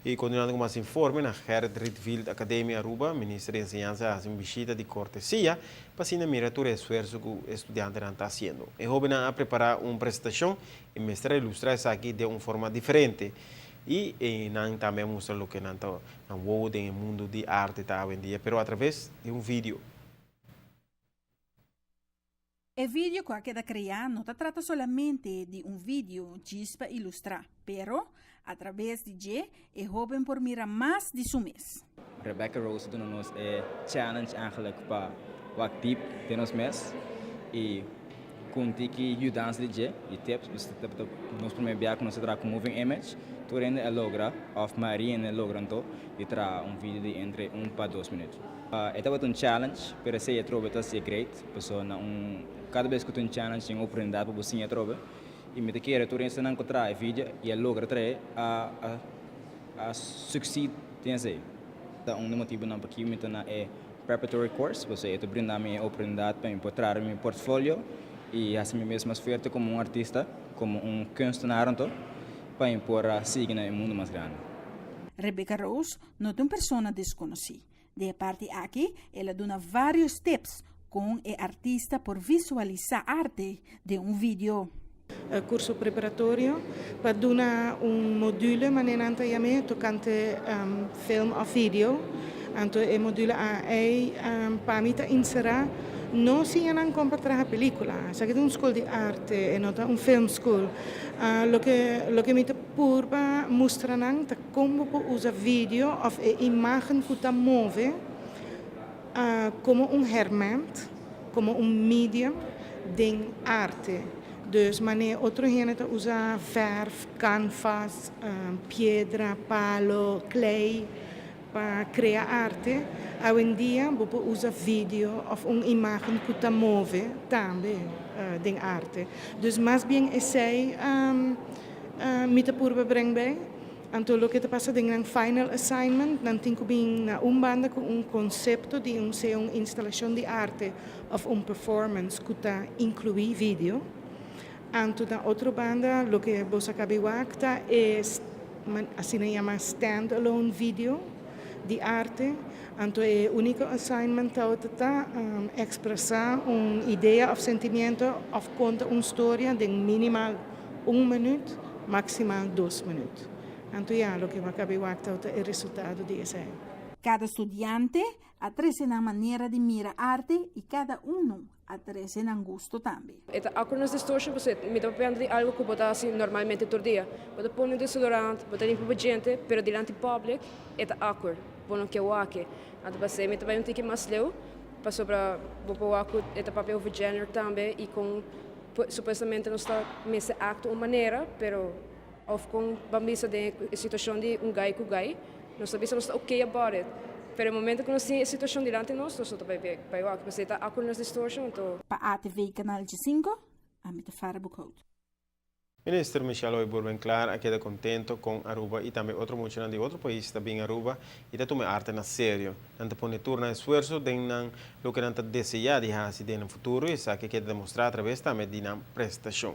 Y continuando cu mas informe, na Gerrit Rietveld Academie Aruba, Minister di Enseñansa a haci un bishita di cortesia pa asina mira tur e esfuerso cu e studiantenan ta haciendo. E hobennan a prepara un presentacion y mester a ilustra esaki den un forma diferente. Y nan tambe a mustra loke nan ta nan wowo den e mundo di arte ta awendia, pero atraves di un video. E video ku a keda kreá no ta trata solamente di un video djis pa ilustrá, pero atraves di dje e hóben por mira mas di su mes. Rebecca Rose a duna nos e challenge eigenlijk pa wak diep den nos mes y cu un tiki yudansa di dje y tips, pasobra ta nos primer bia cu nos a traha cu moving image, tur hende a logra of mayoria hende a logra anto di traha un video di entre un pa dos minuut. E tabata un challenge, pero esey atrobe ta haci'e great. Pasobra na un kada bes ku tin un challenge tin oportunidat pa bo siña atrobe i mi ta kere tur esnan ku traha e video i a logra trae a a succeed den esei. Ta un di motibunan pakiko mi ta na e preparatory course pasobra e ta brinda mi e oportunidat pa mi por traha riba mi portfolio i hasi mi mes mas fuerte komo un artista, komo un kunstenaar anto pa mi por a sigui na e mundu mas grandi. Rebecca Rose no ta un persona deskonosí. Den e parti aki el a duna varios tips con e artista por visualisa arte den un video. Curso preparatorio pa duna un module manera nan ta yam'é tocante film of video. Anto e module ei pa mi ta inserá no siña nan con pa traha pelicula. Esaki ta un school di arte, e no ta un film school. Loke loke mi ta purba mustra nan ta. Kon bo por usa video òf e imágen ku ta move komo un hèrmènt, komo un medium den arte? Dus manera otro hende ta usa vèrf, kanvas, piedra, palo, klei pa krea arte, awendia bo por usa video òf un imágen ku ta move tambe den arte. Dus mas bien esei Mi ta purba breng bay. Anto loke ta pasa den nan final assignment, nan tin ku bin na un banda ku un konsepto di un sea un instalashon di arte òf un performance ku ta inkluí video. Anto na otro banda loke bo sa kabi wak ta e asina yama stand alone video di arte. Anto e úniko assignment tabata ta ekspresá un idea òf sentimiento òf konta un storia den minimal Un minuut, maximal dos minuut. Anto ya, loke bo a kabi wak ta e resultado di esei. Kada studiante a trese nan manera di mira arte i kada unu a trese nan gusto tambe. E ta awkwardness distortion pasobra mi ta papiando di algo ku bo ta hasi normalmente tur dia. Bo ta pone un desodorant, bo ta limpia bo djente, pero dilanti public e ta awkward, bo no ke wak e. Anto pasei mi ta bai un tiki mas leu pasobra bo por wak ku e ta papia over gender tambe i kon Supuestamente nos ta mester actua un manera, pero of con ban bisa den e situacion di un guy cu guy, nos ta bisa nos ta ok about it, pero e momento cu nos tin e situacion dilanti nos, nos no ta bay bay wak, pasobra e ta awkwardness distortion, anto. Pa ATV Canal 5, ami ta Farah Boekhout. Minister Michelle Hooyboer Winklaar a keda contento con Aruba y tambe otro muchanan di otro pais ta bin Aruba y ta tuma e arte na serio. Nan ta pone tur nan esfuerso den nan loke nan ta desea di haci den nan futuro y esaki a keda demostra atraves tambe di nan prestacion.